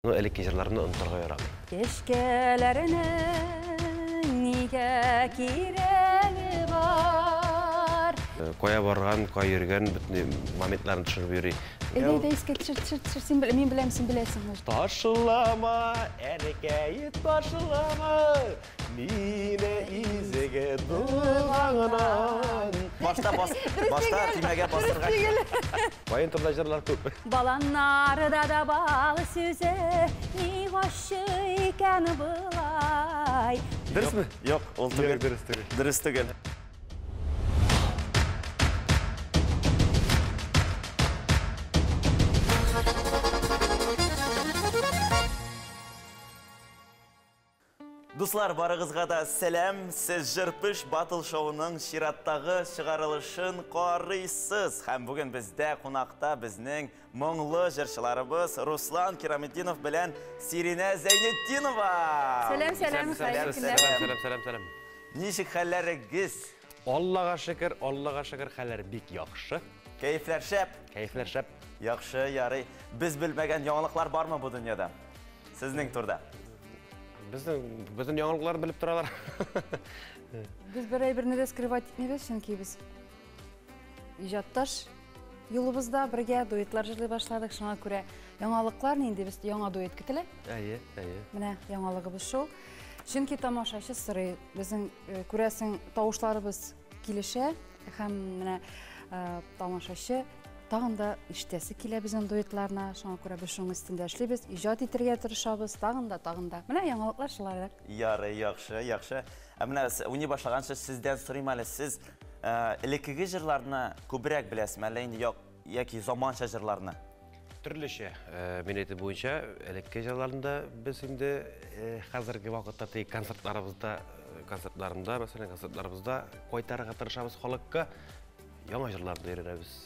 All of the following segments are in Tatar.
Ну, элекке җырларны онытырга ярамый. Чәчкәләрнең нигә кирәге бар? Кая барган, кая йөргән, бөтен моментларын төшереп йөри. Әйдә, әйдә, искә төшер, төшер, төшер. Син бел, мин беләм, син беләсең. Ташлама, әнекәй, ташлама, мине изге догаңнан. Башта бас, башта төймәгә басырга. Каен турында җырлар күп. Баланнарда да бал сүзе, ни ачы икән болай? Дөресме? Юк, ул түгел. Дөрес түгел. Дөрес түгел. Дуслар, барыгызга да сәлам. Сез Җырпыш Батл шоуының чираттагы чыгарылышын карыйсыз. Һәм бүген бездә кунакта безнең моңлы җырчыларыбыз Руслан Кираметдинов белән Сиринә Зәйнетдинова. Сәлам, сәлам, хәерле көннәр. Сәлам, сәлам, сәлам, сәлам. Ничек хәлләрегез? Аллага шөкер, Аллага шөкер, хәлләр бик яхшы. Кәефләр шәп? Кәефләр шәп. Яхшы, ярый. Без белмәгән яңалыклар бармы бу дөньяда? Сезнең турда. Безнең яңалыклар белеп торалар. Без бер әйберне дә скрывать итмибез, чөнки без иҗатташ юлыбызда бергә дуэтлар җырлый башладык. Шуңа күрә яңалыклар нинди, без яңа дуэт көтелә. Әйе, әйе. Менә яңалыгыбыз шул. Чөнки тамашачы сорый, безнең, күрәсең, тавышларыбыз килешә һәм менә тамашачы тагын да ишетәсе килә безнең дуэтларны. Шуңа күрә без шуның өстендә эшлибез, иҗат итәргә тырышабыз, тагын да, тагын да. Менә яңалыклар шулайрак. Ярый, яхшы, яхшы. Ә менә уйный башлаганчы сездән сорыйм әле, сез элеккеге җырларны күбрәк беләсезме, әллә инде яки заманча җырларны? Төрлечә. Мин әйтеп буенча, элекке җырларны да без инде хәзерге вакытта теге концертларыбызда, концертларында, мәсәлән, концертларыбызда кайтарырга тырышабыз халыкка. Яңа җырларны да өйрәнәбез.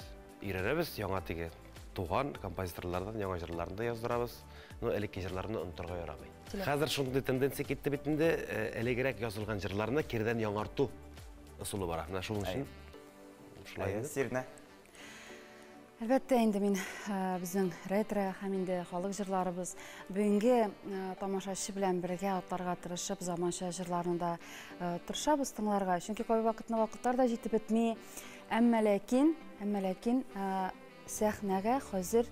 Өйрәнәбез, яңа теге туган композиторлардан яңа җырларны да яздырабыз. Но элекке җырларны онытырга ярамый. Хәзер шундый тенденция китте бит инде, элегрәк язылган җырларны кирдән яңарту ысулы бара. Менә шуның өчен шулай инде. Сирнә. Әлбәттә инде мин безнең ретро һәм инде халык җырларыбыз бүгенге тамашачы белән бергә атларга тырышып заманча җырларны да тырышабыз тыңларга. Чөнки кайвакытны вакытлар да җитеп бетми. Әмма ләкин сәхнәгә хәзер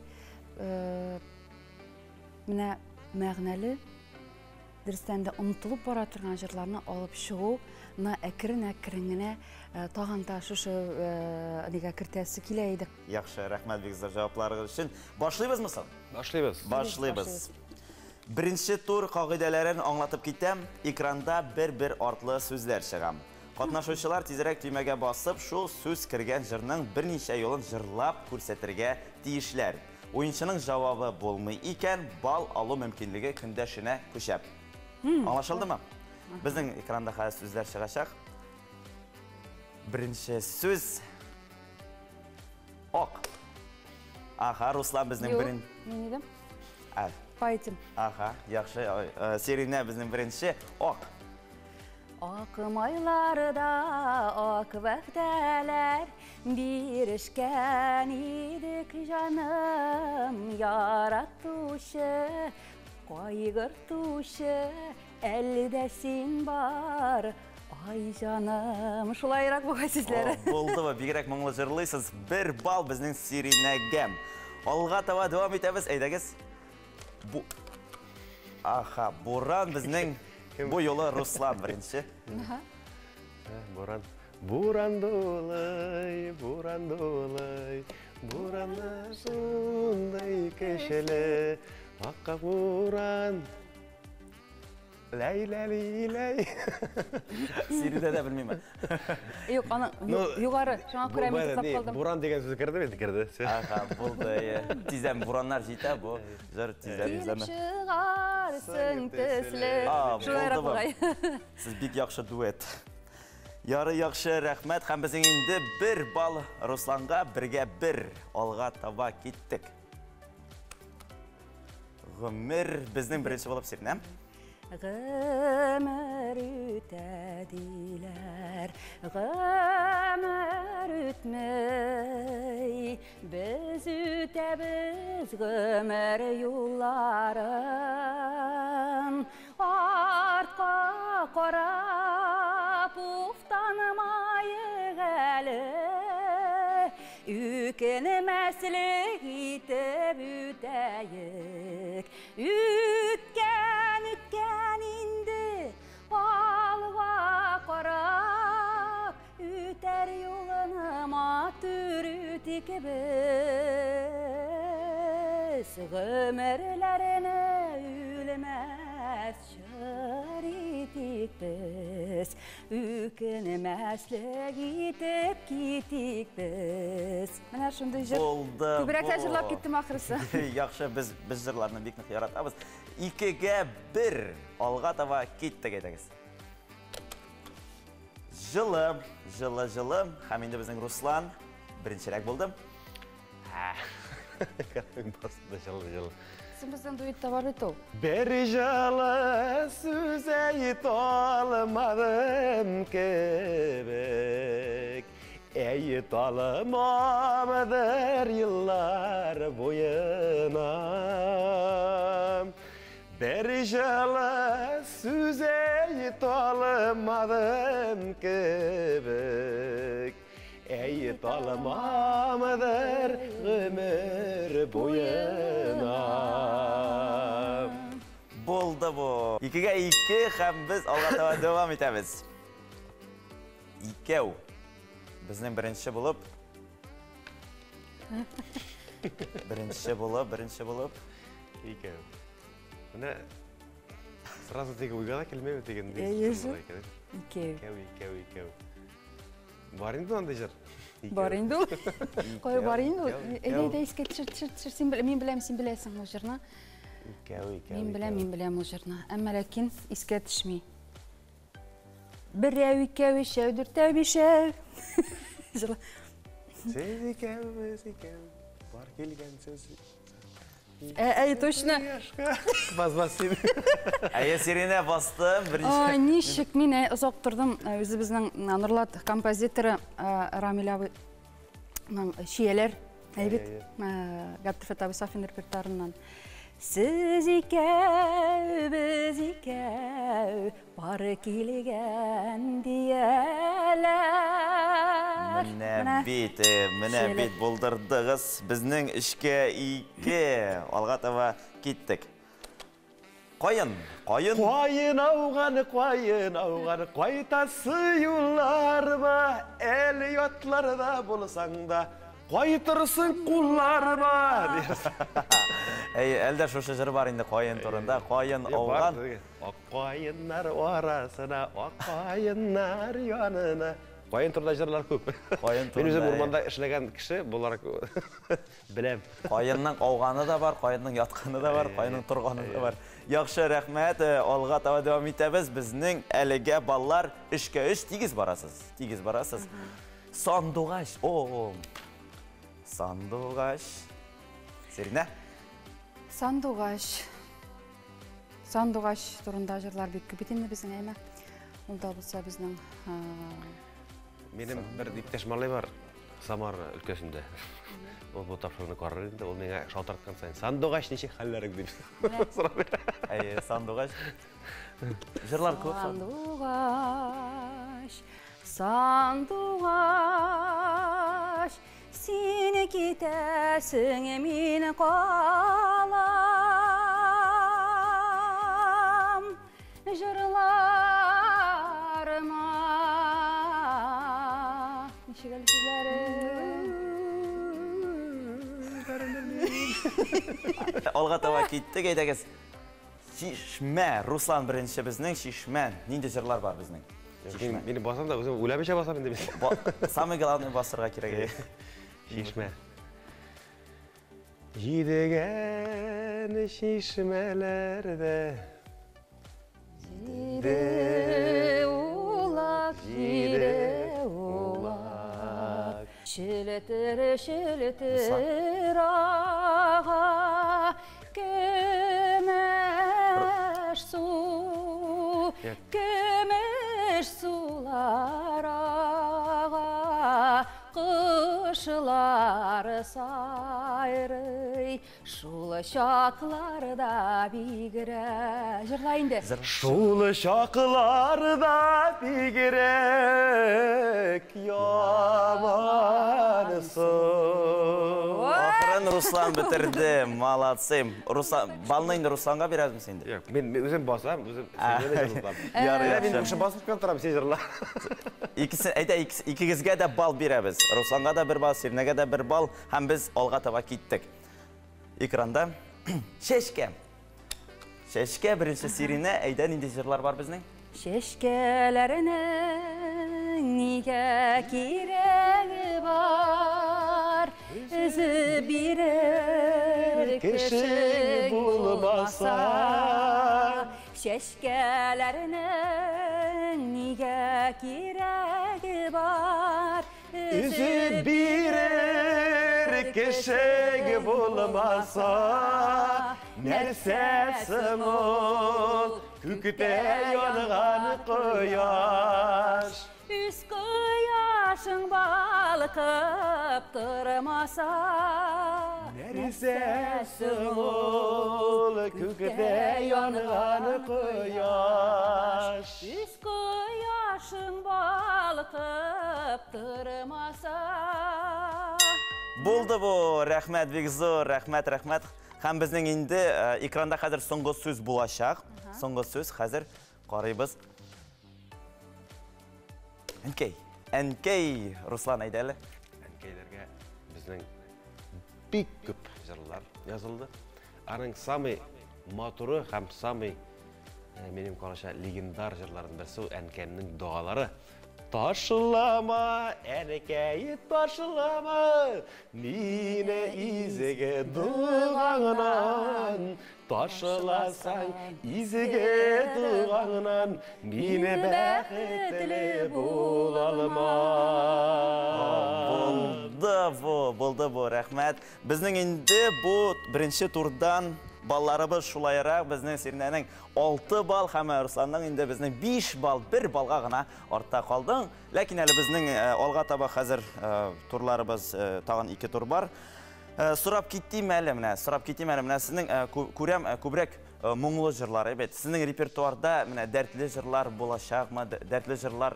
менә мәгънәле, дөрестән дә онытылып бара торган җырларны алып чыгуны әкрен-әкрен генә тагын да шушы нигә кертәсе килә иде. Яхшы, рәхмәт бик зур җавапларыгыз өчен. Башлыйбызмы соң? Башлыйбыз. Башлыйбыз. Беренче тур кагыйдәләрен аңлатып китәм. Экранда бер-бер артлы сүзләр чыга. Катнашучылар тизрәк төймәгә басып, шул сүз кергән җырның берничә юлын җырлап күрсәтергә тиешләр. Уенчының җавабы булмый икән, балл алу мөмкинлеге көндәшенә күчә. Аңлашылдымы? Безнең экранда хәзер сүзләр чыгачак. Беренче сүз ак. Аха, Руслан безнең Юк, берен- мин идем. Ә. Пайтим. Аха, яхшы. Сиринә безнең беренче ак. Ак майларда ак вәгъдәләр бирешкән идек, җаным, яратучы, кайгыртучы, әле дә син бар, ай җаным. Шулайрак бугай сүзләре. О, булдымы? Бигрәк моңлы җырлыйсыз. Бер балл безнең Сиринәгә. Алга таба дәвам итәбез. Әйдәгез. Бу Аха, Буран безнең бу юлы Руслан беренче. Аха. Буран. Буран дулый, буран дулый, бураны шундай кешеле, акка буран. Ләй, ләй, ләй, ләй. Сиридә дә белмимен. Юк, аны Ну, югары, шуңа күрә мин туктап калдым. Буран дигән сүз керде бит, керде. Аха, булды, әйе. Тиздән бураннар җитә, бу җыр тиздән Килеп үзләренә. чыгарсың төсле. А, Шулайрак булдымы? бугай. Сез бик яхшы дуэт. Ярый, яхшы, рәхмәт. Һәм безнең инде бер балл Русланга, бергә бер алга таба киттек. Гомер безнең беренче булып Сиринә. Гомер үтә диләр, гомер үтмей. Без үтәбез гомер юлларын. Карап уфтанмайык әле, үкенмәслек итеп үтәек. Үткән, үткән инде, алга карап, үтәр юлны матур үтик без. Гомерләрне үлмәс җыр итик без, үкенмәслек итеп китик без. Менә шундый җыр. Булды. Күбрәк тә бу. җырлап киттем ахрысы. Яхшы, без җырларны бик нык яратабыз. 2-1. Алга таба киттек, әйдәгез. Җылы, җылы, җылы. Һәм инде безнең Руслан беренчерәк булды. Басты җылы, җылы. Син безнең дуэтта бар бит ул. Бер җылы сүз әйтә алмадым кебек, әйтә алмамдыр еллар буена. Бер җылы сүз әйтә алмадым кебек, әйтә алмамдыр гомер буена. Булды бу. 2-2 һәм без алга таба дәвам итәбез. Икәү. Безнең беренче булып. Беренче булып, беренче булып. Икәү. Менә сразу теге уйга да килмәй дигән. Әйе, җыр. Икәү. Икәү, икәү, икәү. Бар инде андый җыр. Бар инде ул. Кая бар инде ул? Икәү, Әйдә, әйдә, искә төшер, төшер, төшер. Син бел, мин беләм, син беләсең ул җырны. Икәү, икәү. Мин беләм, мин беләм ул җырны. Әмма ләкин искә төшми. Берәү, икәү, өчәү, дүртәү, бишәү. Җырла. Сез икәү, без икәү. Бар килгәнсез. Әй, точно. Бас, бас син. Әйе, Сиринә басты. Беренче. Ай, ничек мин озак тордым. Үзебезнең Нурлат композиторы Рамил абыйның Чияләр, әйбит, Габделфәт абый Сафин репертуарыннан. Сез икәү, без икәү, бар килгән дияләр. Менә бит, менә Чияләр. бит булдырдыгыз. Безнең 3-2. Алга таба киттек. Каен, каен. Каен ауган, каен ауган, кайтасы юлларыма, әле ятларда булсаң да, кайтырсың кулларыма. Әй, әлдә шушы җыр бар инде каен турында. Каен ауган. Ак каеннар арасына, ак каеннар янына. Каен турында җырлар күп. Каен Мин үзем турында, урманда эшләгән кеше буларак беләм. Каенның ауганы да бар, каенның ятканы да бар, каенның торганы да бар. Яхшы, рәхмәт. Алга таба дәвам итәбез. Безнең әлегә баллар 3-3 тигез барасыз. Тигез барасыз. Сандугач. О, Сандугач. Сиринә. Сандугач. Сандугач турында җырлар бик күп бит инде безнең, әйме? Ул да булса безнең, Минем бер иптәш малай бар Самара өлкәсендә. Ул бу тапшыруны карар инде, ул миңа шалтыраткан саен, Сандугач ничек хәлләрең дип сорап бирә. Әйе, Сандугач. Җырлар күп. Сандугач, сандугач, син китәсең, мин калам. Җырларыма. Ничек әле сүзләре? Алга таба киттек, әйдәгез. Чишмә, Руслан беренче безнең Чишмә. Нинди җырлар бар безнең? Чишмә. Мин басам да үзем үләмичә басам инде мин. Самый главный басырга кирәк. Чишмә. Җидегән чишмәләрдә. Җиде улак, җиде улак, Челтер, челтер ага, көмеш су, көмеш сулар ага, кошлар сайрый. Шул чакларда бигрәк. Җырла инде. Шул чакларда бигрәк ямансың. Ахырын Руслан бетерде. Молодцы. Руслан, балны инде Русланга бирәбез инде. Юк, мин үзем басам, үзем җырлам. Ярый, Мин яхшы. уже басып кына торам, син җырла. Икесе, әйдә, икегезгә дә балл бирәбез. Русланга да бер балл, Сирнәгә дә бер балл, һәм без алга таба киттек. Экранда Чәчкә. Чәчкә беренче Сиринә, әйдә, нинди җырлар бар безнең? Чәчкәләрнең нигә кирәге бар? Өзеп бирер кеше булмаса. Чәчкәләрнең нигә кирәге бар? Өзеп бирер кеше булмаса, нәрсәсең ул күктә янган кояш? Үз кояшың балкып тормаса, Нәрсәсең ул күктә янган кояш? Үз кояшың балкып тормаса. Булды бу, рәхмәт бик зур, рәхмәт, рәхмәт. Һәм безнең инде экранда хәзер соңгы сүз булачак. Соңгы сүз хәзер карыйбыз. Әнкәй. Әнкәй, Руслан, әйдә әле. Әнкәйләргә безнең бик күп җырлар язылды. Аның самый матуры һәм самый минем караша легендар җырларының берсе ул «Әнкәмнең догалары». Ташлама, әнкәй, ташлама, мине изге догаңнан. Ташласаң изге догаңнан, мине бәхетле була алмам. Булды бу, булды бу, рәхмәт. Безнең инде бу беренче турдан балларыбыз шулайрак, безнең Сирнәнең 6 балл һәм Русланның инде безнең 5 балл, 1 баллга гына артта калдың. Ләкин әле безнең алга таба хәзер турларыбыз тагын 2 тур бар. Сорап китим әле менә, сорап китим әле менә сезнең күрәм күбрәк моңлы җырлар, әйбәт. Сезнең репертуарда менә дәртле җырлар булачакмы? Дәртле җырлар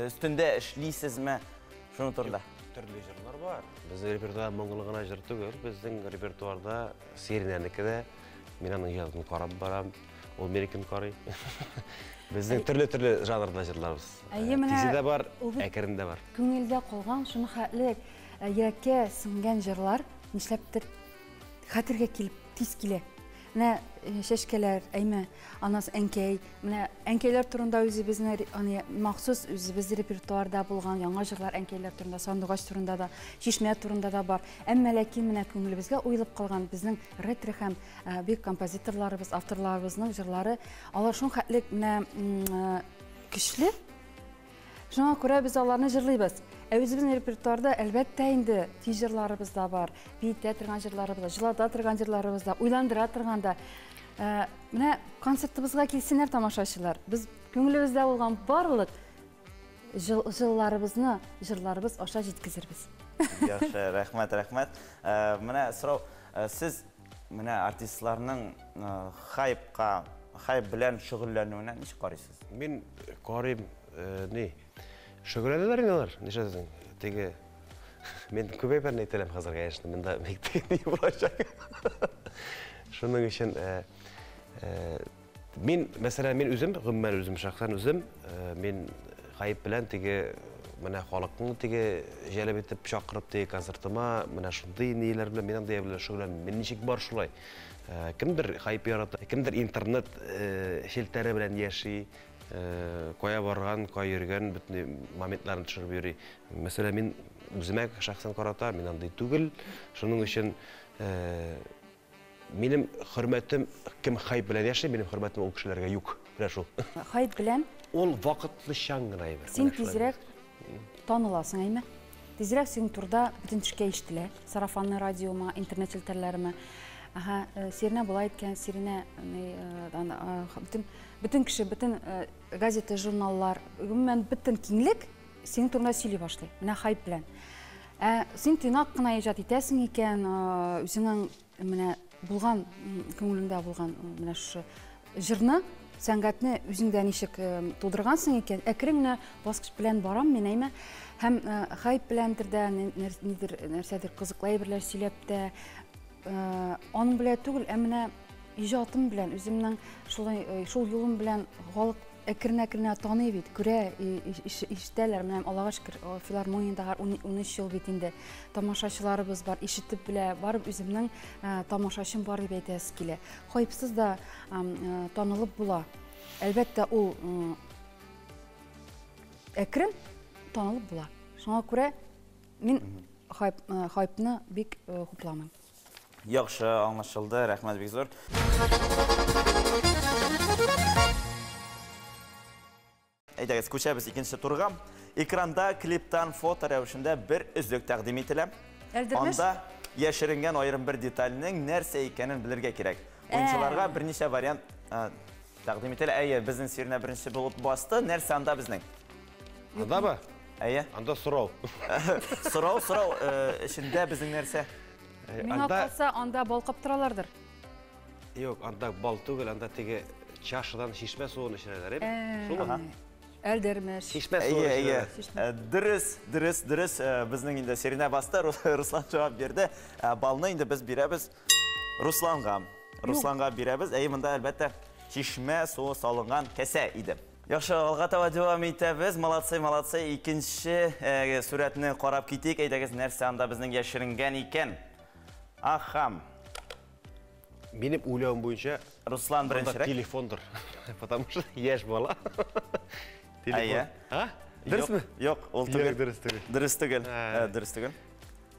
өстендә эшлисезме? Шуны турында. Төрле җырлар бар. Безнең репертуарда моңлы гына җыр түгел, безнең репертуарда Сиринәнеке дә, мин аның иҗатын карап барам, ул минекен карый. Безнең төрле-төрле жанрда җырларыбыз. Әйе, менә Тизе дә бар, ул бит әкрен дә бар. Күңелдә калган, шуны хәтле йөрәккә сеңгән җырлар нишләптер хәтергә килеп тиз килә. Менә чәчкәләр, әйме, анасы әнкәй, менә әнкәйләр турында үзебезне аны махсус үзебез репертуарда булган яңа җырлар әнкәйләр турында, сандугач турында да, чишмә турында да бар. Әмма ләкин менә күңелебезгә уелып калган безнең ретро һәм бик композиторларыбыз, авторларыбызның җырлары, алар шул хәтле менә көчле. Шуңа күрә без аларны җырлыйбыз. Ә үзебезнең репертуарда әлбәттә инде тиз җырларыбыз да бар, биетә торган җырларыбыз да, җылата торган җырларыбыз да, уйландыра торган да. Менә концертыбызга килсеннәр тамашачылар. Без күңелебездә булган барлык җылларыбызны җырларыбыз аша җиткезербез. Яхшы, рәхмәт, рәхмәт. Менә сорау, сез менә артистларның хайпка, хайп белән шөгыльләнүенә ничек карыйсыз? Мин карыйм, ни, шөгыльләнәләр инде алар, нишләтәсең? Теге мин күп әйберне әйтәләм хәзер, конечно, монда бик теге ни булачак. Шуның өчен мин, мәсәлән, мин үзем, гомумән үзем, шәхсән үзем, мин хайп белән теге менә халыкны теге җәлеп итеп чакырып теге концертыма, менә шундый ниләр белән мин андый белән шөгыльләнмим. Мин ничек бар шулай. Кемдер хайп ярата, кемдер интернет челтәре белән яши, кая барган, кая йөргән, бөтен моментларын төшереп йөри. Мәсәлән, мин үземә шәхсән карата, мин андый түгел. Шуның өчен минем хөрмәтем, кем хайп белән яши, минем хөрмәтем ул кешеләргә юк. Менә шул. Хайп белән Ул вакытлычан гына әйбер. син Менә шулай. тизрәк таныласың, әйме? Тизрәк синең турда бөтен төшкә ишетелә. Сарафанный радиома, интернет челтәрләреме. Аһа, Сиринә болай әйткән, Сиринә, ни, бөтен кеше, бөтен газета, журналлар, гомумән бөтен киңлек синең турында сөйли башлый. Менә хайп белән. Ә син тыйнак кына иҗат итәсең икән, үзеңнең менә булган, күңелеңдә булган менә шушы җырны, сәнгатьне үзеңдә ничек тудыргансың икән, әкрен генә баскыч белән барам мин, әйме? Һәм хайп беләндер дә, нидер, нәрсәдер кызыклы әйберләр сөйләп тә, аның белән түгел, ә менә иҗатым белән, үземнең шулай шул юлым белән халык әкрен-әкрен таный бит, күрә, ишетәләр. Менә Аллага шөкер, филармониядә 13 ел бит инде тамашачыларыбыз бар, ишетеп белә, барып үземнең тамашачым бар дип әйтәсе килә. Хайпсыз да танылып була. Әлбәттә, ул әкрен танылып була. Шуңа күрә мин хайпны бик хупламыйм. Яхшы аңлашылды, рәхмәт бик зур. Әйдәгез, күчәбез икенче турга. Экранда клиптан фото рәвешендә бер өзек тәкъдим ителә. Анда яшеренгән аерым бер детальнең нәрсә икәнен белергә кирәк. Уенчыларга берничә вариант тәкъдим ителә. Әйе, безнең Сиринә беренче булып басты. Нәрсә анда безнең? Андамы? Әйе. Анда сорау. Сорау, сорау эчендә безнең нәрсә? Миңа калса, анда бал каптыралардыр. Юк, анда бал түгел, анда теге чашадан чишмә суын эчерәләр, әйме? Шулмы? Әлдермеш. Чишмә суы эчерәләр. Дөрес, дөрес, дөрес. Безнең инде Сиринә басты, Руслан җавап бирде. Балны инде без бирәбез Русланга. Русланга бирәбез. Әйе, монда әлбәттә чишмә суы салынган кәсә иде. Яхшы, алга таба дәвам итәбез. Молодцы, молодцы. Икенче сурәтне карап китик. Әйдәгез, нәрсә анда безнең яшеренгән икән? Ахам. Минем уйлавым буенча, Руслан беренчерәк. Телефондыр. Потому что яшь бала. Телефон. А? Дөресме? Юк, ул түгел. Дөрес түгел. Дөрес түгел. Дөрес түгел.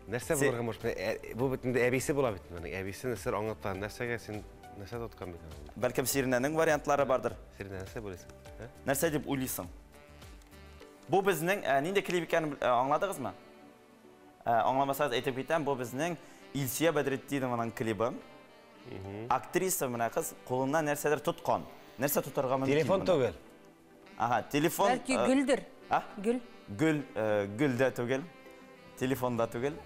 Нәрсә булырга может? Бу бит инде әбисе була бит моның. Әбисе нәрсә аңлата? Нәрсәгә син нәрсә тоткан бит? Бәлкем Сиринәнең вариантлары бардыр. Сиринә нәрсә буласың? Нәрсә дип уйлыйсың? Бу безнең нинди клип икәнен аңладыгызмы? Аңламасагыз әйтеп китәм, бу безнең Илсөя Бәдретдинованың клибы. Актриса менә кыз кулына нәрсәдер тоткан. Нәрсә тотарга мөмкин? Телефон түгел. Ага, телефон. Бәлки гөлдер. А? Гөл. Гөл, гөл дә түгел. Телефон да түгел.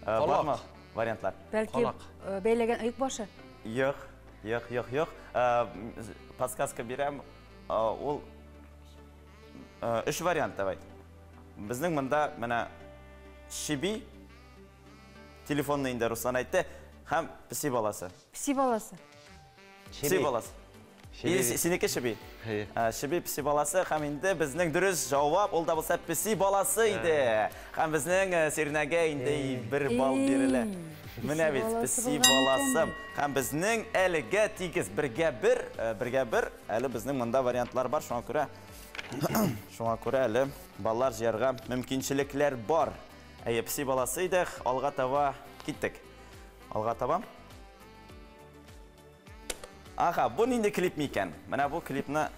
Бармы вариантлар? Бәлки бәйләгән оек башы? Юк, юк, юк, юк. Подсказка бирәм. Ул өч вариант давай. Безнең монда менә чеби, телефонны инде Руслан әйтте, һәм песи баласы. Песи баласы. Песи баласы. Синеке чеби. Чеби песи баласы һәм инде безнең дөрес җавап ул да булса песи баласы иде. Һәм безнең Сиринәгә инде бер балл бирелә. Менә бит песи баласы. Һәм безнең әлегә тигез бергә бер, бергә бер. Әле безнең монда вариантлар бар, шуңа күрә шуңа күрә әле баллар җыярга мөмкинчелекләр бар. Әйе, песи баласы иде. Алга таба киттек. Алга таба. Аха, бу нинди клип микән? Менә бу клипны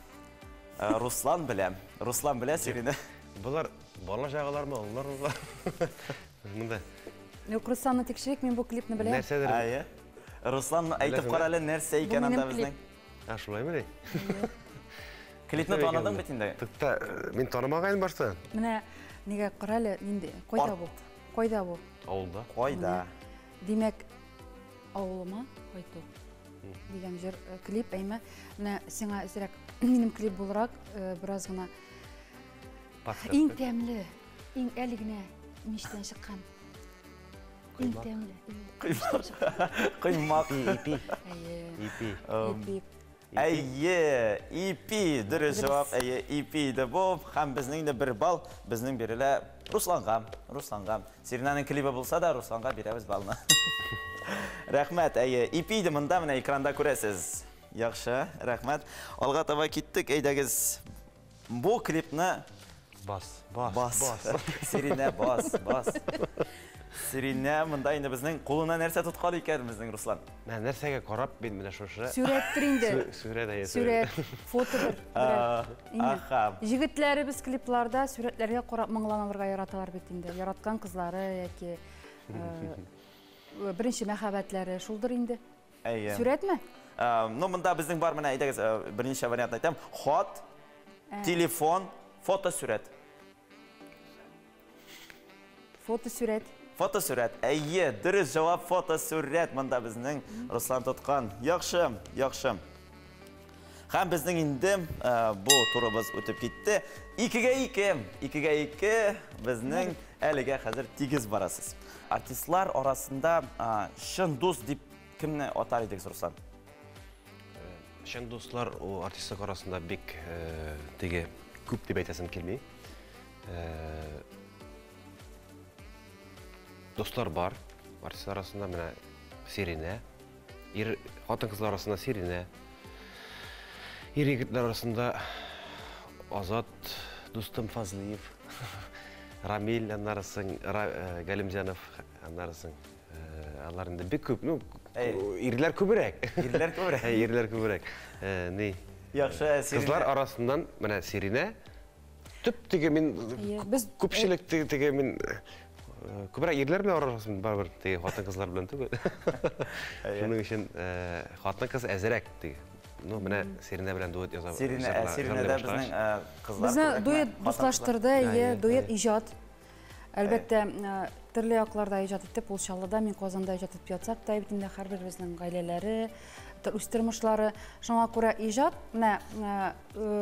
Руслан белә. Руслан белә, Сиринә. Булар бала чагалармы, олылармы? Монда. Юк, Русланны тикшерик, мин бу клипны беләм. Нәрсәдер? Әйе. Руслан, әйтеп кара әле, нәрсә икән анда безнең? А, шулаймы ни? Клипны таныдың бит инде. Тукта, мин танымаган башта. Менә нигә кара әле, нинди? Кайда бу? Кайда бу? Авылда. Кайда? Димәк, авылыма кайту дигән җыр клип, әйме? Менә сиңа әзрәк минем клип буларак бераз гына иң тәмле, иң әле генә мичтән чыккан. Иң тәмле. Коймак. Ипи. Ипи. Ипи. Әйе, ипи, дөрес җавап, әйе, ипи иде бу. Һәм безнең дә бер балл безнең бирелә Русланга, Русланга. Сиринәнең клибы булса да, Русланга бирәбез баллны. Рәхмәт, әйе, ипи иде монда, менә экранда күрәсез. Яхшы, рәхмәт. Алга таба киттек, әйдәгез. Бу клипны бас, бас, бас. Сиринә, бас, бас. Сиринә монда инде безнең кулына нәрсә тоткан икән безнең Руслан? Менә нәрсәгә карап мин менә шушы. Сүрәттер инде. Сүрәт, әйе, сүрәт. Фотодыр. Аха. Җегетләребез клипларда сүрәтләргә карап моңланырга яраталар бит инде. Яраткан кызлары яки беренче мәхәббәтләре шулдыр инде. Әйе. Сүрәтме? Ну, монда безнең бар менә, әйдәгез, берничә вариант әйтәм. Хат, телефон, фотосүрәт. Фотосурәт. Фотосурәт. Әйе, дөрес җавап фотосурәт. Монда безнең Руслан тоткан. Яхшы, яхшы. Һәм безнең инде бу турыбыз үтеп китте. 2-2. 2-2 безнең әлегә хәзер тигез барасыз. Артистлар арасында чын дус дип кемне атар идегез, Руслан? Чын дуслар ул артистлар арасында бик теге күп дип әйтәсем килми. Дуслар бар. Артистлар арасында менә Сиринә, ир хатын-кызлар арасында Сиринә. Ир егетләр арасында Азат дустым Фазлиев, Рамил, аннары соң Галимҗанов, аннары соң алар инде бик күп, ну, ирләр күбрәк. Ирләр күбрәк. Ирләр күбрәк. Ни? Яхшы, Сиринә. Кызлар арасыннан менә Сиринә төп теге мин күпчелек теге мин күбрәк ирләр белән аралашам, барыбер теге хатын-кызлар белән түгел. Шуның өчен хатын-кыз әзрәк теге. Ну, менә Сиринә белән дуэт яза. Сиринә, Сиринәдә безнең кызлар. Безне дуэт дуслаштырды, әйе, дуэт иҗат. Әлбәттә, төрле якларда иҗат итеп, ул Чаллыда, мин Казанда иҗат итеп ятсак та, бит инде һәрберебезнең гаиләләре, үз тормышлары. Шуңа күрә иҗат, менә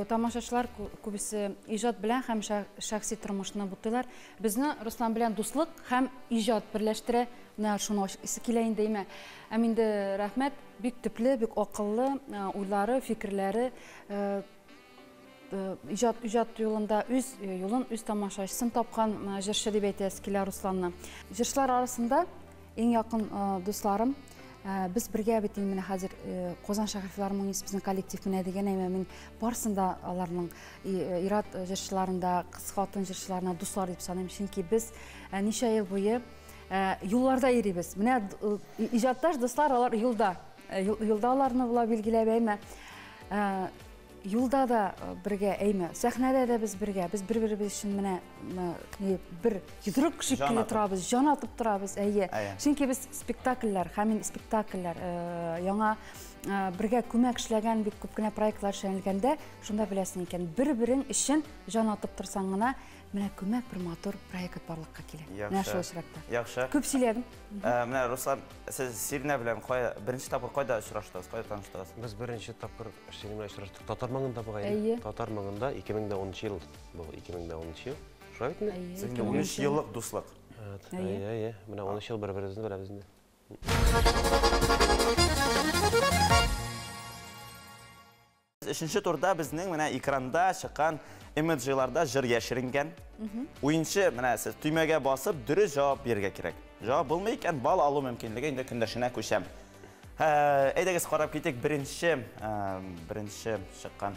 тамашачылар күбесе иҗат белән һәм шәхси тормышны бутыйлар. Безне Руслан белән дуслык һәм иҗат берләштерә. Менә шуны исе килә инде, әйме. Һәм инде рәхмәт, бик төпле, бик акыллы уйлары, фикерләре, иҗат, иҗат юлында үз юлын, үз тамашачысын тапкан җырчы дип әйтәсе килә Русланны. Җырчылар арасында иң якын дусларым, без бергә бит инде менә хәзер Казан шәһәр филармониясе безнең коллектив менә дигән әйме, мин барысын да аларның ир-ат җырчыларында, кыз хатын җырчыларына дуслар дип саныйм, чөнки без ничә ел буе юлларда йөрибез. Менә иҗатташ дуслар алар юлда. Юлда аларны була билгеләп әйме. Юлда да бергә әйме, сәхнәдә дә без бергә, без бер-беребез өчен менә бер йодрык шикелле торабыз, җан атып торабыз, әйе. Чөнки без спектакльләр, һәм инде спектакльләр, яңа бергә күмәк эшләгән бик күп кенә проектлар эшләнелгәндә, шунда беләсең икән, бер-берең өчен җан атып торсаң гына, менә күмәк бер матур проект барлыкка килә. Менә шул очракта. Яхшы. Күп сөйләдем. Менә Руслан, сез Сиринә белән кая беренче тапкыр кайда очраштыгыз, кайда таныштыгыз? Без беренче тапкыр Сиринә белән очраштык Татар маңында бугай. Әйе. Татар маңында 2010 ел бу, 2010 ел. Шулай бит инде? Сезнең 13 еллык дуслык. Әйе, әйе. Менә 13 ел бер-беребезне беләбез инде. Өченче турда безнең менә экранда чыккан эмоджиларда җыр яшеренгән. Уенчы менә сез төймәгә басып дөрес җавап бирергә кирәк. Җавап булмый икән, балл алу мөмкинлеге инде көндәшенә күчә. Әйдәгез карап китик беренче беренче чыккан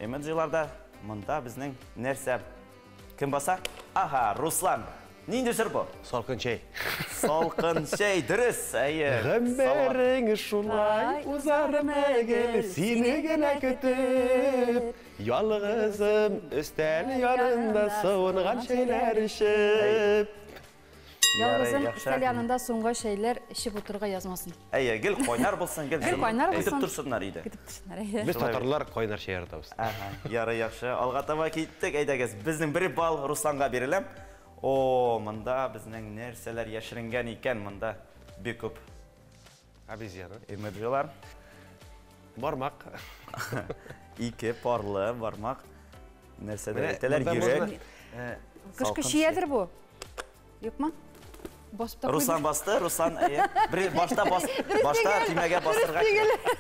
эмоджиларда монда безнең нәрсә? Кем баса? Ага, Руслан. Нинди җыр бу? Салкын чәй. Салкын чәй, дөрес, әйе. Гомерең шулай узар мәгел, сине генә көтеп, ялгызым өстәл янында суынган чәйләр эчеп. Ялгызым өстәл янында суынган чәйләр эчеп утырырга язмасын. Әйе, гел кайнар булсын, гел Гел кайнар булсын. Көтеп торсыннар иде. Көтеп торсыннар, әйе. Без татарлар кайнар чәй яратабыз. Ага, ярый, яхшы. Алга таба киттек, әйдәгез. Безнең бер балл Русланга бирелә. О, монда безнең нәрсәләр яшеренгән икән, монда бик күп обезьяна. Эмоджилар. Бармак. Ике парлы бармак. Нәрсәдер әйтәләр, йөрәк. Кышкы чиядер бу. Юкмы? Басып та Руслан басты, Руслан, әйе. Бер башта бас, башта төймәгә басырга кирәк.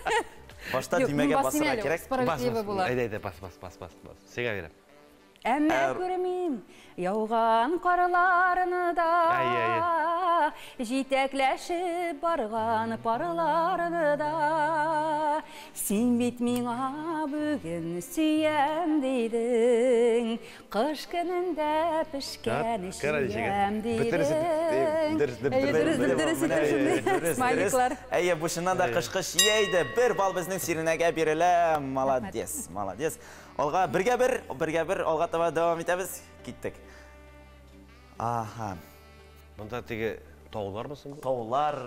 Башта төймәгә басырга кирәк. Справедливо була. Әйдә, әйдә, бас, бас, бас, бас, бас. Сиңа бирәм. Әмма күрмим яуган карларны да, җитәкләшеп барган парларны да. Син бит миңа бүген сөям дидең, кыш көнендә пешкән чиям дидең. Дөрес, смайликлар. Әйе, бу чыннан да кышкы чия иде. Бер балл безнең Сиринәгә бирелә. Молодец, молодец. Алга бергә бер, бергә бер алга таба дәвам итәбез. Киттек. Аһа. Монда теге таулармы соң? Таулар.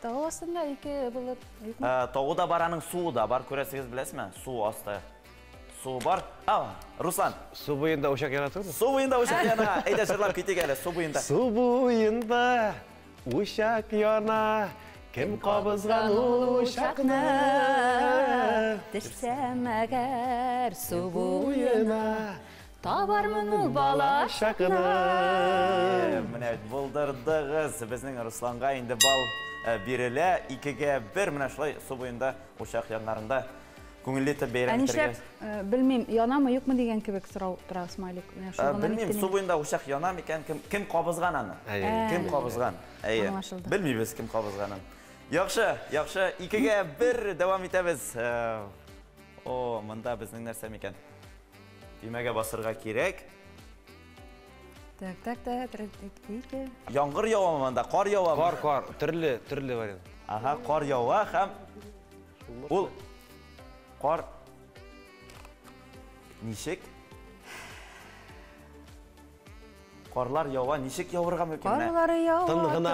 Тау астында ике булып, юкмы? Тавы да бар, аның суы да бар, күрәсегез, беләсезме? Су асты. Су бар. А, Руслан. Су буенда учак яна түгелме? Су буенда учак яна. Әйдә җырлап китик әле, су буенда. Су буенда учак яна. Кем кабызган ул учакны? Төшсәм әгәр су буена, табармын ул бала чакны. Менә булдырдыгыз. Безнең Русланга инде балл бирелә. 2-1. Менә шулай су буенда учак яннарында күңелле итеп бәйрәм итәргә. Ә нишләп, белмим, янамы, юкмы дигән кебек сорау тора смайлик. Белмим, су буенда учак яна микән, кем кабызган аны? Кем кабызган? Әйе. Белмибез кем кабызганын. Яхшы, яхшы. 2-1 дәвам итәбез. О, монда безнең нәрсә микән? Төймәгә басырга кирәк. Так, так, так, так. Яңгыр явамы монда, кар явамы? Кар, кар, төрле, төрле вариант. Ага, кар ява һәм ул кар ничек? Карлар ява, ничек явырга мөмкин? Карлар ява, тын гына.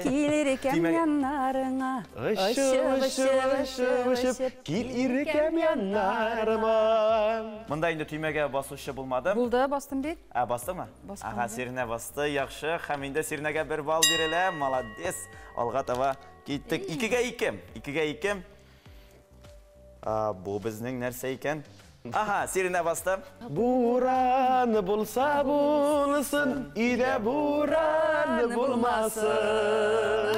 Килер икән яннарыңа. Очып, очып, очып, очып, кил иркәм яннарыма. Монда инде төймәгә басучы булмады. Булды, бастым бит. Ә, бастыңмы? Ага, Сиринә басты, яхшы. Һәм инде Сиринәгә 1 балл бирелә. Молодец. Алга таба киттек. 2-2. 2-2. Бу безнең нәрсә икән? Ага, Сиринә басты. Буран булса булсын, өйдә буран булмасын.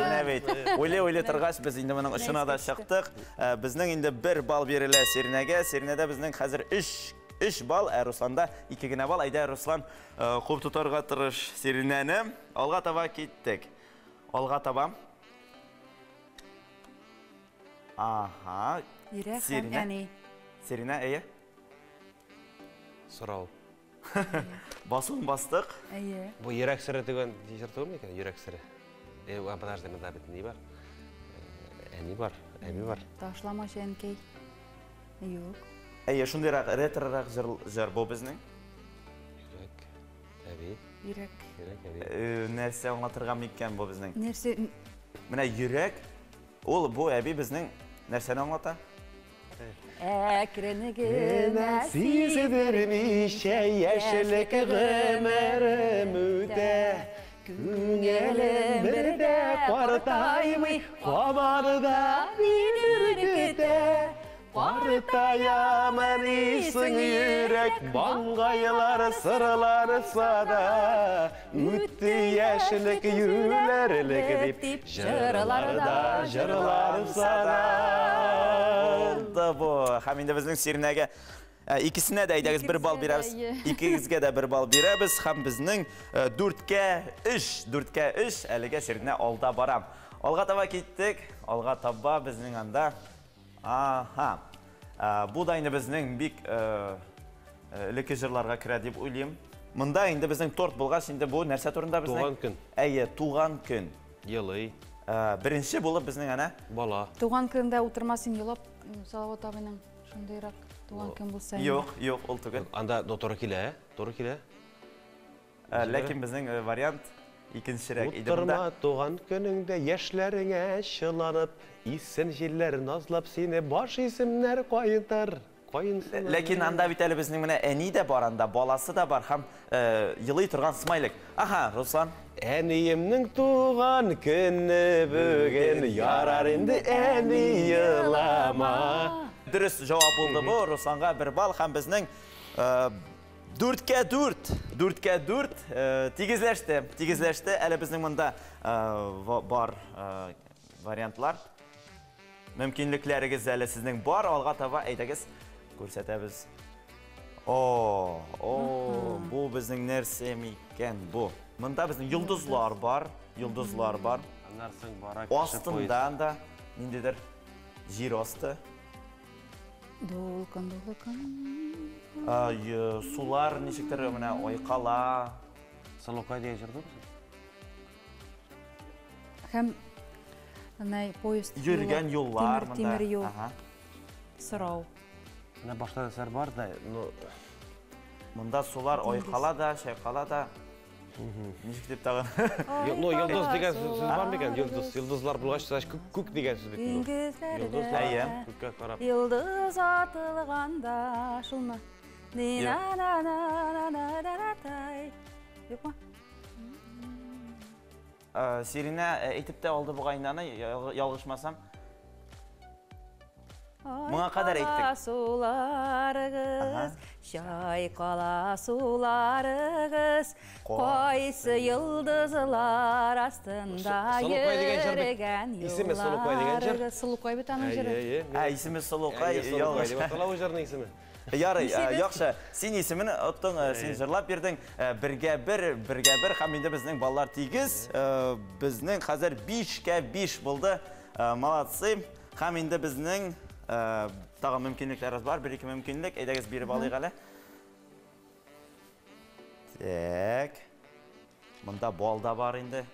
Менә бит. Уйлый-уйлый торгач, без инде моның очына да чыктык. Безнең инде 1 балл бирелә Сиринәгә. Сиринәдә безнең хәзер 3 балл, ә Русланда 2 генә балл. Әйдә, Руслан, куып тотарга тырыш Сиринәне. Алга таба киттек. Алга таба. Ага. Йөрәк һәм әни. Сиринә, әйе. Сорау. Басуын бастык. Әйе. Бу йөрәк сере дигән җыр түгелме икән? Йөрәк сере. Подожди, монда бит ни бар? Әни бар, әби бар. Ташламачы әнкәй. Юк. Әйе, шундыйрак ретрорак җыр бу безнең. Йөрәк, әби. Йөрәк. Йөрәк, әби. Нәрсә аңлатырга микән бу безнең? Нәрсә? Менә йөрәк, ул бу әби безнең нәрсәне аңлата? Әкрен генә сиздермичә яшьлек гомерем үтә. Күңелем бер дә картаймый, һаман да мине көтә. Картаямын исең йөрәк, маңгайлар сырларса да, үтте яшьлек юләрлек дип, җырларда җырланса да. Булды бу. Һәм инде безнең Сиринәгә икесенә дә әйдәгез 1 балл бирәбез. Икегезгә дә 1 балл бирәбез һәм безнең 4-3, 4-3 әлегә Сиринә алда бара. Алга таба киттек. Алга таба безнең анда. Аха. Бу да инде безнең бик элекке җырларга керә дип уйлыйм. Монда инде безнең торт булгач, инде бу нәрсә турында безнең? Туган көн. Әйе, туган көн. Елый. Беренче булып безнең әнә бала. Туган көндә утырмас инде елап, Салават абыйның шундыйрак туган көн булса инде. Юк, юк, ул түгел. Анда туры килә, туры килә. Ләкин безнең вариант икенчерәк иде Утырма монда. туган көнеңдә яшьләреңә чыланып, исен җилләр назлап сине баш исемнәр кайтар. Кайынсына. Ләкин анда бит әле безнең менә әни дә бар анда, баласы да бар һәм елый торган смайлик. Аха, Руслан. Әниемнең туган көне бүген, ярар инде әни елама. Дөрес җавап булды бу, Русланга 1 балл һәм безнең 4-4, 4-4 тигезләште, тигезләште. Әле безнең монда бар вариантлар. Мөмкинлекләрегез әле сезнең бар. Алга таба әйдәгез, күрсәтәбез. О, о, бу безнең нәрсә микән бу? Монда безнең йолдызлар бар, йолдызлар бар. Аннан соң бара кеше Астында анда ниндидер җир асты. Дулкын, дулкын. Сулар ничектер менә айкала. Сылукай дигән җыр түгелме? Һәм менә поезд Йөргән юлы, юллар монда. Тимер юл. Ага. Сорау. Менә башта нәрсәләр бар да, но монда сулар Диңгез. айкала да, чайкала да. Ничек дип тагын? Ну, йолдыз дигән сүз бар микән? Йолдыз, йолдызлар булгач, значит, күк, күк дигән сүз бит. Диңгезләрдә күккә карап. Йолдыз атылганда, шулмы? Ни-на-на-на-на-на-на-тай. Юкмы? Сиринә әйтеп тә алды бугай инде аны, ялгышмасам. Моңа кадәр әйттек. Суларыгыз, чайкала суларыгыз, кайсы йолдызлар астында йөргән Исеме Сылукай дигән җыр. Сылукай бит аның җыры. Ә, исеме Сылукай, ялгыш. Дип атала ул җырның исеме. Ярый, яхшы. Син исемен оттың, син җырлап бирдең. Бергә бер, бергә бер һәм инде безнең баллар тигез. Безнең хәзер 5кә 5 булды. Молодцы. Һәм инде безнең тагын мөмкинлекләребез бар. Бер-ике мөмкинлек. Әйдәгез биреп алыйк әле. Так. Монда бал да бар инде.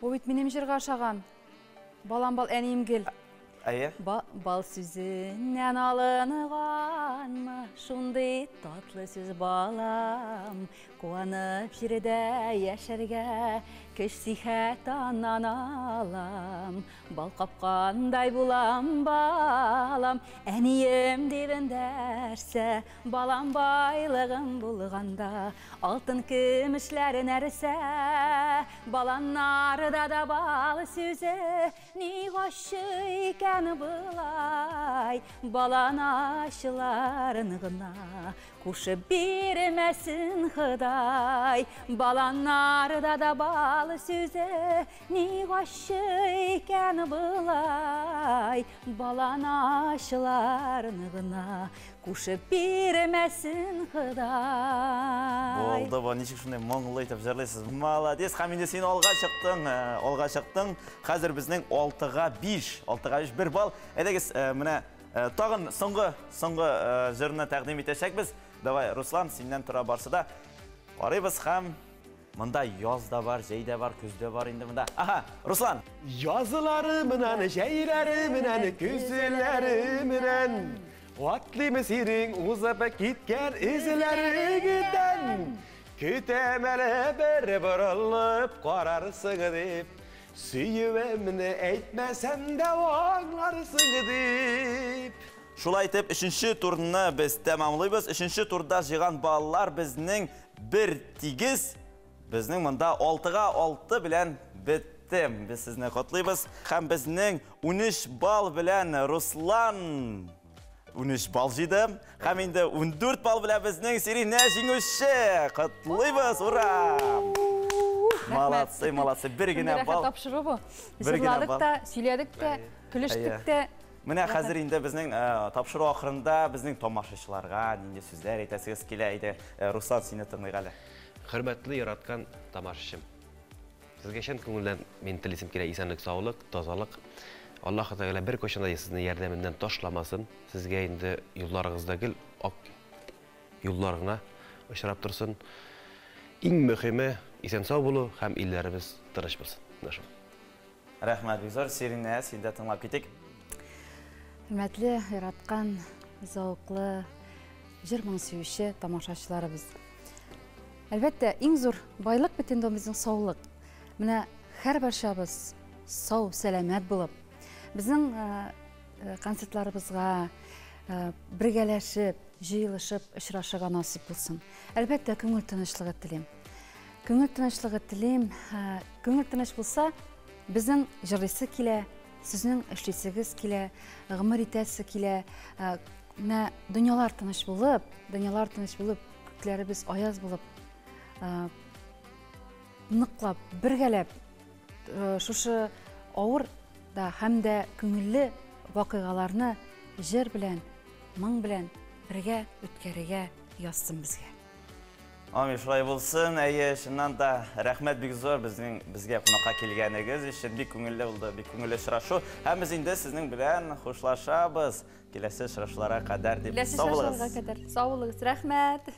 Бу бит минем җырга ошаган. Балам бал, әнием гел. Әйе. Бал сүзеннән алынганмы, шундый татлы сүз балам. Куанып җирдә яшәргә, көч сихәт аннан алам. Бал капкандай булам, балам, әнием дип эндәшсә, балам байлыгым булганда, алтын көмешләр нәрсә, баланнарда да бал сүзе, ни ачы икән болай, балан ачыларын гына кушып бирмәсен Ходай. Баланнарда да бал сүзе, ни ачы икән болай, балан ачыларын гына кушып бирмәсен Ходай. Булды бу, ничек шундый моңлы итеп җырлыйсыз. Молодец, һәм инде син алга чыктың, алга чыктың. Хәзер безнең 6-га 5, 6-га 5 бер балл. Әйдәгез, менә тагын соңгы, соңгы җырны тәкъдим итәчәкбез. Давай, Руслан, синнән тора барсы да. Карыйбыз һәм монда яз да бар, җәй дә бар, көз дә бар инде монда. Аһа, Руслан. Язлары менән, җәйләре менән, көзләре менән. Атлыйм синең узып киткән эзләреңдән. Көтәм әле бер борылып карарсың дип. Сөюемне әйтмәсәм дә аңларсың дип. Шулай итеп, өченче турны без тәмамлыйбыз. Өченче турда җыйган баллар безнең бер тигез, безнең монда 6-га 6 белән бетте. Без сезне котлыйбыз. Һәм безнең 13 балл белән Руслан 13 балл җыйды. Һәм инде 14 балл белән безнең Сиринә җиңүче. Котлыйбыз, ура! Молодцы, молодцы. Бер генә балл. Тапшыру бу. Җырладык та, сөйләдек тә, көлештек тә. Менә хәзер инде безнең тапшыру ахырында безнең тамашачыларга нинди сүзләр әйтәсегез килә иде. Руслан, сине тыңлыйк әле. Хөрмәтле яраткан тамашачым. Сезгә чын күңелдән мин телисем килә исәнлек, саулык, тазалык. Аллаһ Тәгалә бер кайчан да сезне ярдәменнән ташламасын. Сезгә инде юлларыгызда гел ак юллар гына очрап торсын. Иң мөһиме исән сау булу һәм илләребез тыныч булсын. Менә шул. Рәхмәт бик зур, Сиринә, син дә тыңлап китик. Хөрмәтле, яраткан, зәвыклы, җыр моң сөюче тамашачыларыбыз. Әлбәттә, иң зур байлык бит инде безнең саулык. Менә һәрбарчабыз сау, сәламәт булып, безнең концертларыбызга бергәләшеп, җыелышып очрашырга насыйп булсын. Әлбәттә, күңел тынычлыгы телим. Күңел тынычлыгы телим. Күңел тыныч булса, безнең җырлыйсы килә, сезнең эшлисегез килә, гомер итәсе килә. Менә дөньялар тыныч булып, дөньялар тыныч булып, күкләребез аяз булып, ныклап, бергәләп, шушы авыр да һәм дә күңелле вакыйгаларны җыр белән, моң белән бергә үткәрергә язсын безгә. Амин, шулай булсын. Әйе, чыннан да рәхмәт бик зур безнең безгә кунакка килгәнегез өчен. Бик күңелле булды, бик күңелле очрашу. Һәм без инде сезнең белән хушлашабыз. Киләсе очрашуларга кадәр дип. Киләсе Сау булыгыз. очрашуларга кадәр. Сау булыгыз. Рәхмәт.